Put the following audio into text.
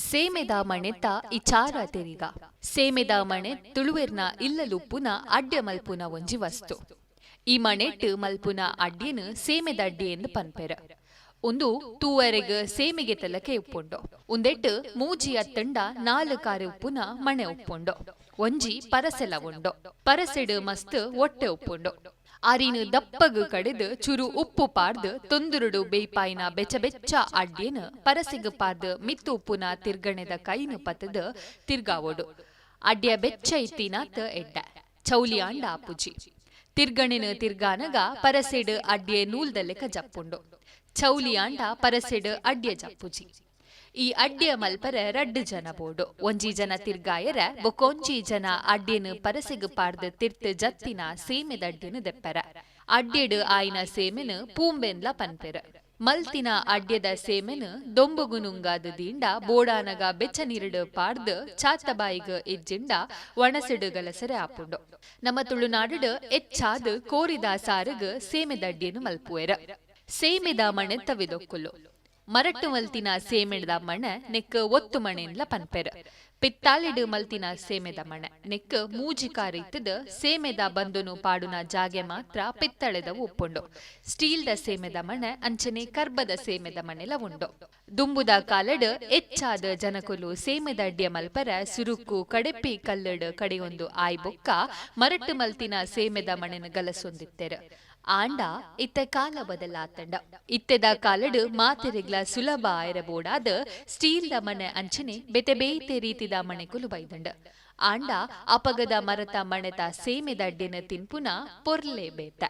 ಸೇಮೆದ ಮಣೆತ ಇಚಾರ ತೆರಿಗ. ಸೇಮೆದ ಮಣೆ ತುಳುವೆರ್ನ ಇಲ್ಲಲ್ ಉಪ್ಪುನ ಅಡ್ಯ ಮಲ್ಪುನ ಒಂಜಿ ವಸ್ತು. ಈ ಮಣೆಟ್ ಮಲ್ಪುನ ಅಡ್ಯೆನ್ ಸೇಮೆದಡ್ಯೆಂದ್ ಪನ್ಪೆರ್. ಉಂದು ತೂವರೆಗ್ ಸೇಮಿಗೆತ ಲೆಕ ಉಪ್ಪುಂಡು. ಉಂದೆಟ್ ಮೂಜಿ ಅತ್ತ್ಂಡ ನಾಲ್ ಕಾರ್ ಉಪ್ಪುನ ಮಣೆ ಉಪ್ಪುಂಡು. ಒಂಜಿ ಪರಸೆಲ ಉಂಡು. ಪರಸೆಡ್ ಮಸ್ತ್ ಒಟ್ಟೆ ಉಪ್ಪುಂಡು. ಅರಿನ್ ದಪ್ಪಗ್ ಕಡೆದ್ ಚುರು ಉಪ್ಪು ಪಾಡ್ದ್ ತೊಂದುರುಡು ಬೆಯ್ಪಾಯಿನ ಬೆಚ್ಚ ಬೆಚ್ಚ ಅಡ್ಯೆನ್ ಪರಸೆಗ್ ಪಾಡ್ದ್ ಮಿತ್ತ್ ಉಪ್ಪುನ ತಿರ್ಗಣೆದ ಕೈನ್ ಪತ್ತ್ದ್ ತಿರ್ಗಾವೊಡು. ಅಡ್ಯ ಬೆಚ್ಚ ಇತ್ತಿನಾತ್ ಎಡ್ಡೆ. ಚೌಲಿ ಆಂಡ ಆಪುಜಿ. ತಿರ್ಗಣೆನ್ ತಿರ್ಗಾನಗ ಪರಸೆಡ್ ಅಡ್ಯೆ ನೂಲ್ದ ಲೆಕ ಜಪ್ಪುಂಡು. ಚೌಲಿ ಆಂಡ ಪರಸೆಡ್ ಅಡ್ಯೆ ಜಪ್ಪುಜಿ. ಈ ಅಡ್ಯ ಮಲ್ಪರೆ ರಡ್ಡ್ ಜನ ಬೋಡು. ಒಂಜಿ ಜನ ತಿರ್ಗಾಯೆರೆ ಬೊಕೊಂಜಿ ಜನ ಅಡ್ಯೆನ್ ಪರಸೆಗ್ ಪಾಡ್ದ್ ತಿರ್ತ್ ಜತ್ತಿನ ಸೇಮೆದಡ್ಯೆನ್ ದೆಪ್ಪೆರೆ. ಅಡ್ಯೆಡ್ ಆಯಿನ ಸೇಮೆನ್ ಪೂಂಬೆಂದ್ಲ ಪನ್ಪೆರ್. ಮಲ್ತಿನ ಅಡ್ಯೆದ ಸೇಮೆನ್ ದೊಂಬುಗು ನುಂಗಾದ್ ದೀಂಡ ಬೋಡಾನಗ ಬೆಚ್ಚ ನೀರ್ಡ್ ಪಾಡ್ದ್ ಚಾತ್ತ ಬಾಯಿಗ್ ಇಜ್ಜಿಂಡ ವಣಸ್ಡ್ ಗಲಸೆರೆ ಆಪುಂಡು. ನಮ್ಮ ತುಳುನಾಡ್ ಎಚ್ಚಾದ್ ಕೋರಿದ ಸಾರುಗ್ ಸೇಮೆದಡ್ಯೆನ್ ಮಲ್ಪುವೆರ್. ಸೇಮೆದ ಮಣೆತ್ತ ವಿದೊಕ್ಕುಲು. ಮರಟ್ಟ್ ಮಲ್ತಿನ ಸೇಮೆದ ಮಣೆ ನೆಕ್ಕ್ ಒತ್ತು ಮಣೆಂದ್ಲ ಪನ್ಪೆರ್. ಪಿತ್ತಾಲೆಡ್ ಮಲ್ತಿನ ಸೇಮೆದ ಮಣೆ ನೆಕ್ಕ್ ಮೂಜಿ ಕಾರ್ ಇತ್ತ್ದ್ ಸೇಮೆದ ಬಂದೊನು ಪಾಡುನ ಜಾಗೆ ಮಾತ್ರ ಪಿತ್ತಳೆದವು ಉಪ್ಪುಂಡು. ಸ್ಟೀಲ್ದ ಸೇಮೆದ ಮಣೆ ಅಂಚನೆ ಕರ್ಬದ ಸೇಮೆದ ಮಣೆಲ ಉಂಡು. ದುಂಬುದ ಕಾಲಡ್ ಎಚ್ಚಾದ್ ಜನಕುಲು ಸೇಮೆದ ಅಡ್ಯೆ ಮಲ್ಪರೆ ಸುರುಕ್ಕು ಕಡೆಪಿ ಕಲ್ಲ್ಡ್ ಕಡೆಯೊಂದು ಆಯಿ ಬೊಕ್ಕ ಮರಟ್ಟ್ ಮಲ್ತಿನ ಸೇಮೆದ ಮಣೆನ್ ಗಲಸೊಂದಿತ್ತೆರ್. ಆಂಡ ಇತ್ತೆ ಕಾಲ ಬದಲಾತ್ಂಡ್. ಇತ್ತೆದ ಕಾಲಡ್ ಮಾತೆರೆಗ್ಲಾ ಸುಲಭ ಆಯೆರೆ ಬೋಡಾದ್ ಸ್ಟೀಲ್ದ ಮಣೆ ಅಂಚನೆ ಬೇತೆ ಬೇತೆ ರೀತಿದ ಮಣೆಕುಲು ಬೈದ್ಂಡ್. ಆಂಡ ಅಪಗದ ಮರತ ಮಣೆತ ಸೇಮೆದ ಅಡ್ಯೆನ್ ತಿನ್ಪುನ ಪೊರ್ಲೇ ಬೇತೆ.